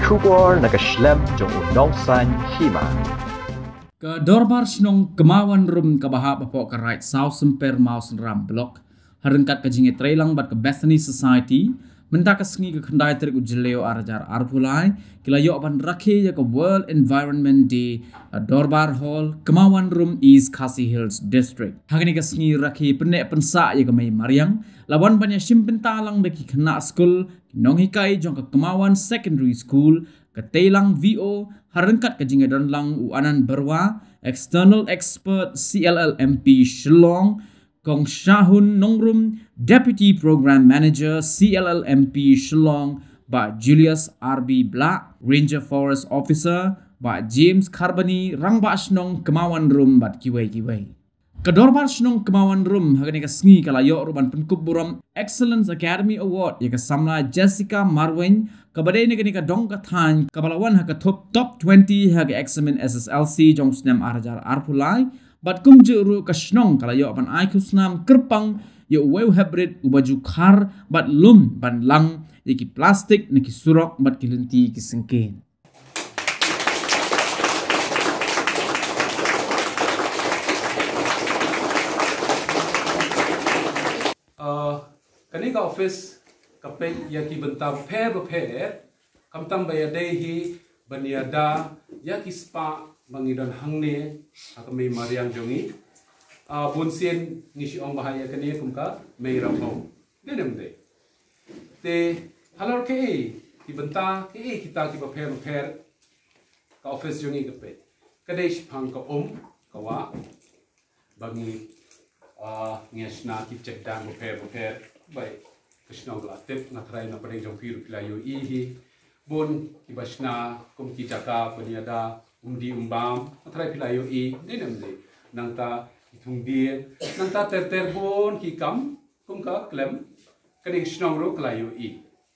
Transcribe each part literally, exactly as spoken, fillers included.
Khubor na ka shlem jong u nongsan hima. Ka Dorbar Shnong Kmawanrum kaba hap hapoh ka Raid Sawsymper Mawsynram Block, ha ryngkat ka jingïatreilang bad ka Bethany Society, mynta ka sngi ka khyndai tarik u Jylliew ar hajar arphew lai, ki la ïoh ban rakhe ïa ka World Environment Day ha Dorbar Hall, Kmawanrum, East Khasi Hills District. Ha kane ka sngi rakhe pynneh pynsah ïa ka mei mariang, la wan ban ïashim bynta lang da ki khynnah skul, ki nonghikai jong ka Kmawan Secondary School, ka Teilang V O, ha ryngkat ka jingïadon lang u Anand Barua, External Expert C L L M P Shillong, Kong Shahun Nongrum, Deputy Program Manager C L L M P Shillong, Bah Julius R B Blah, Ranger Forest Officer, Bah James Kharbani, Rangbah Shnong Kmawanrum bad kiwei kiwei. Ka Dorbar Shnong Kmawanrum ha kane ka sngi ka la ïoh ruh ban pynkup burom Excellence Academy Award ïa ka samla Jessica Marwein, kaba dei na kane ka dong ka thaiñ kaba la wan ha ka top, top twenty ha ka eksamin S S L C jong u snem ar hajar arphew lai, bad kumjuh ruh ka shnong ka la ïoh ban ai khusnam kyrpang ïa uwei u heprit uba ju khar bad lum ban lang ïa ki plastik na ki surok bad ki lynti ki syngkien. Uh, kane ka office ka peit ïa ki bynta bapher bapher, khamtam ba ïadei hi ban ïada ïa ki spah ba ngi don hangne ha ka mei mariang jong ngi. Uh, bun sien ngi shu ong ba ha ïa kane kum ka mei raphong. Dei ne ym dei? Te halor kaei ki bynta, kaei kita ki bapher bapher, ka office jong ngi ka peit. Ka dei shaphang ka um, ka wah, ba ngi, ah, ngi shna ki checkdam bapher bapher. Bai, ka shnong la tip, nga tharai na pdeng jong phi ruh phi la ïohi hi. Bun kiba shna kum ki jaka ban ïada um dih um bam, nga tharai phi la ïohi, dei ne ym dei? Nangta ki thung dien, nangta ter ter bun ki kam kum ka klem, kane ka shnong ruh ka la ïohi,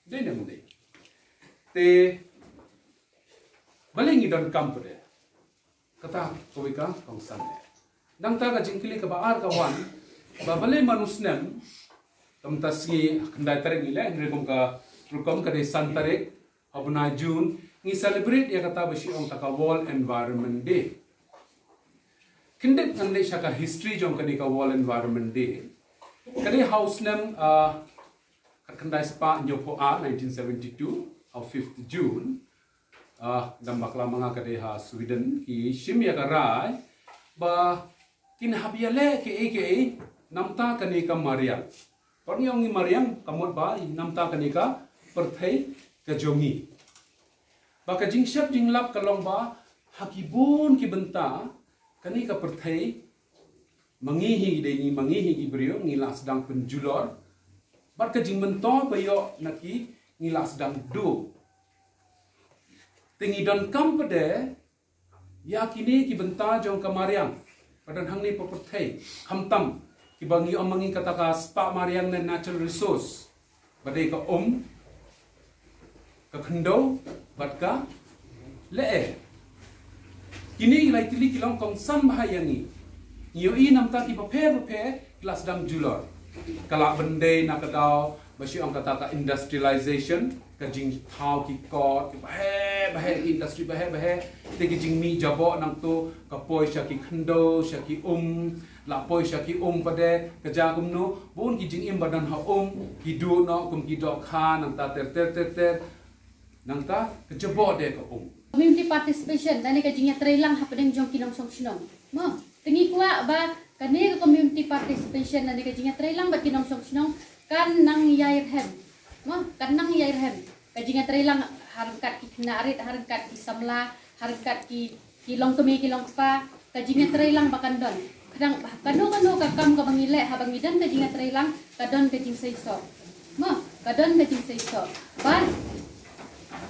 dei ne ym dei? Te balei ngi donkam pat de? Kata kawei ka kongsan. Nangta ka jingkylli kaba ar ka wan ba balei man u snem, ka mynta sngi khyndai tarik ngi leh, hynrei kum ka rukom ka dei san tarik ha u bnai June, ngi celebrate ïa kata ba shu ong ta ka World Environment Day. Kyndit ngan leit sha ka history jong kane ka World Environment Day. Ka dei ha u snem, ah, khatkhyndai spah hynñiewphew ar, nineteen seventy-two, ha u fifth June. Ah, dang bakla ma nga ka dei ha Sweden, ki shim ïa ka rai ba kin hap ïaleh kaei kaei namar kane ka mariang. Pat ngi ong ngi mariang, ka mut ba namar kane ka pyrthei ka jong ngi. Ba ka jingshep jinglap ka long ba ha ki bun ki bynta kane ka pyrthei, ma ngi hi dei ngi, ma ngi hi ki briew, ngi la sdang pynjulor. Bad ka jingmyntoi ba ïoh na ki ngi la sdang duh. Te ngi donkam pat de ïa kine ki bynta jong ka mariang ba don hangne ha pyrthei. Khamtam kiba ngi ong ma ngi kata ka spah mariang ne natural resource, ba dei ka um, ka khyndew bad ka lyer. Kine ki lai tylli ki long kongsan bha ïa ngi. Ngi ïohi namar ki bapher bapher ki la sdang julor. Ka la byndei na ka daw ba shu ong kata ka industrialization, ka jingthaw ki kot ki baheh baheh, ki industry baheh baheh. Te ki jingmih jaboh nangto ka poi sha ki khyndew, sha ki um, la poi sha ki um pat de, ka jia kumno, bun ki jingim ba don ha um ki duh noh kum ki dohkha, nangta ter ter ter ter. Nangta ka jaboh de ka um. Community participation lane ka jingïatreilang hapdeng jong ki nongshong shnong. Mo, te ngi kwah ba kane ka community participation lane ka jingïatreilang bad ki nongshong shnong kan nang ïai rhem. Mo, kan nang ïai rhem. Ka jingïatreilang ha ryngkat ki khynnah rit, ha ryngkat ki samla, ha ryngkat ki, ki longkmie ki longkpa, ka jingïatreilang ba kan don. Khnang ba kano kano ka kam kaba ngi leh haba ngi don ka jingïatreilang, ka don ka jingseisoh. Mo, ka don ka jingseisoh. Bad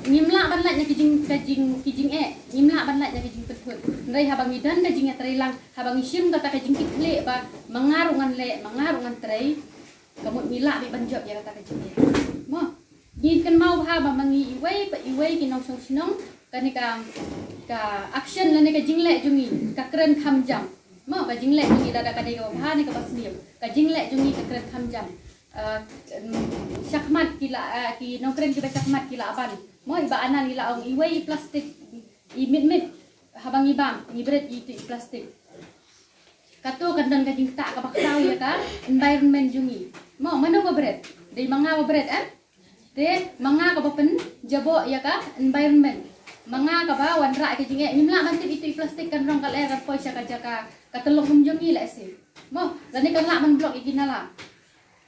ngim lah ban lait na ki jing, ka jing, ki jingeh, ngim lah ban lait na ki jingpynthut. Hynrei haba ngi don ka jingïatreilang, haba ngi shim kata ka jingkitkhlieh ba ma nga ruh ngan leh, ma nga ruh ngan trei, ka mut ngi lah beit ban jop ïa kata ka jingeh. Mo, ngi kynmaw bha ba ma ngi iwei pa iwei ki nongshong shnong, kane ka, ka action lane ka jingleh jong ngi ka kren kham jam. Mo, ka jingleh jong ngi lada ka dei kaba bha ne kaba sniew, ka jingleh jong ngi ka kren kham jam. Uh, shakhmat ki la uh, ki nongkren kiba shakhmat ki la ban. Mo iba anan i la ong iwei i plastik i mit mit haba ngi bam ngi bret i tu i plastik. Kato kan don ka jingktah kaba khraw ïa ka environment jong ngi. Mo mano ba bret? Dei manga ba bret eh? Te manga kaba pynjabok ïa ka environment. Manga kaba wanrah ka jingeh ngim lah ban tip itu i plastik kan rong ka lyer kan poi sha ka jaka ka telong um jong ngi lehse. Mo lane kan lah ban block ïa ki nala.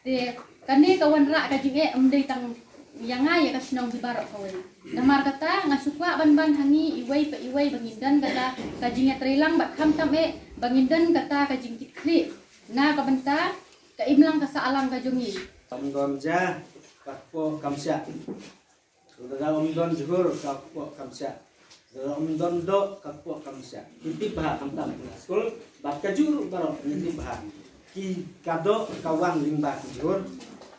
Te kane ka wanrah ka jingeh em dei tang ïa nga ïa ka shnong hi baroh kawei. Namar kata nga shu kwah ban ban ha ngi iwei pa iwei ba ngin don kata ka jingïatreilang bad khamtam eh ba ngin don kata ka jingkitkhlieh na ka bynta ka imlang ka sahlang ka jong ngi. Kam don ja ka kpoh kam shah. Lada um don jhur ka kpoh kam shah. Lada um don doh ka kpoh kam shah. Ki tip bha khamtam na skul bad ka jhur baroh ngi tip bha. Ki ka doh ka wan lyngba ki jhur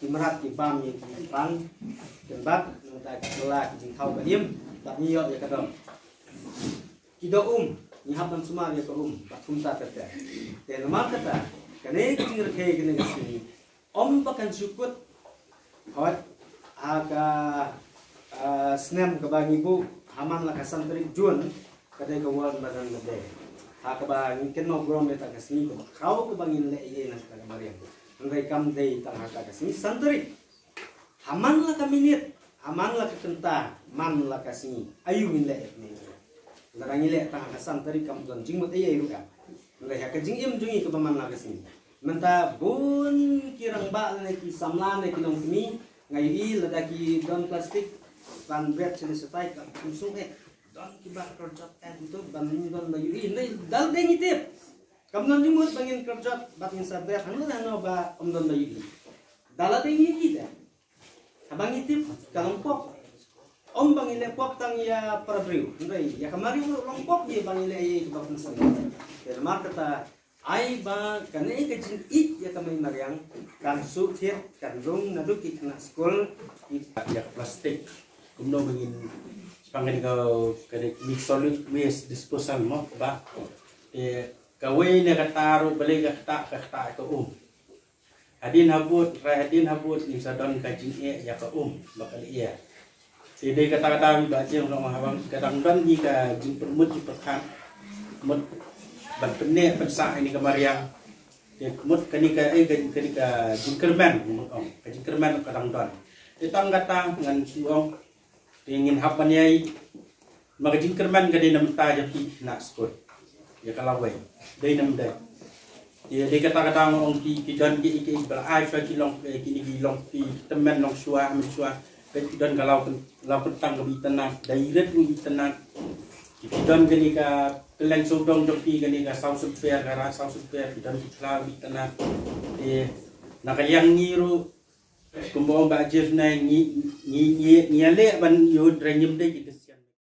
ki mrad ki bam ïa ki pang. Kin bad nangta ki kylla ki jingthaw ka im bad ngi ïoh ïa ka doh. Ki doh um ngi hap ban sumar ïa ka um bad kumta ter ter. Te namar kata kane ka jingrkhie kane ka sngi. Ym ba kan shu kut hot ha ka ah, snem kaba ngi buh ha man la ka san tarik Jun ka dei ka World Environment Day. Ha kaba ngi kynmaw burom ïa ta ka sngi kaba khraw kaba ngin leh ïa na kata ka mariang. Hynrei kam dei tang ha ka sngi san tarik. Ha man la ka minit, ha man la ka kynta, man la ka sngi. Ayu ngin leh ïa kane. Lada ngi leh tang ha ka san tarik kam don jingmut ei ei ruh em. Hynrei ha ka jingim jong ngi kaba man la ka sngi. Mynta bun ki rangbah lane ki samla ne ki nongkmie nga ïohi lada ki don plastik ban bret shane shatai ka kum sung eh don kiba kyrjot eh tu ban don ba ïohi hynrei dal dei ngi tip kam don jingmut ba ngin kyrjot ba ngin sa bret hano hano ba ym don ba ïohi dal dei ngi ïohi te. Haba ngi tip ka long pop. Ym ba ngi leh pop tang ïa para briew. Hynrei ïa ka mariang ruh long pop ïa ba ngi leh ïa kaba pynsan. Te namar kata ai ba kane ka jingïeit ïa ka mei mariang kan shu thied kan rung naduh ki khynnah skul. Ïa ka plastik kumno ba ngin pang kane ka kane ka solid waste disposal mo ba. Te kawei na kata ruh balei ka kata ka kata ka um. Hadien habud, rai hadien habud ngin sa don ka jingeh ïa ka um ba ka lyer. Te dei kata kata ba jing long haba ka dang don hi ka jingpyrmut jingpyrkhat mut ban pynneh pynsah ïa ka mariang. Te mut kane ka eh kane ka jingkyrmen mut ong ka jingkyrmen ka dang don. Te tang kata ngan shu ong Te ngin hap ban ïai ma ka jingkyrmen ka dei na mynta ïa phi na skul. Ïa ka lawei dei na mynta. Ïa dei kata kata nga ong ki ki don ki ki ba ai sha ki long ki ni ki long ki tymmen long shuwa men shuwa. Ka ki don ka law law kyntang ka bi tynat dei ret ni tynat. Ki don ka ni ka kylleng sawdong jong ki ka ni ka saw sumper ka ra saw sumper ki don ki khlaw bi tynat. Te na ka liang ngi ruh Kumba ong ba jir na ngi ngi ngi ngi ale ban yod rengim de ki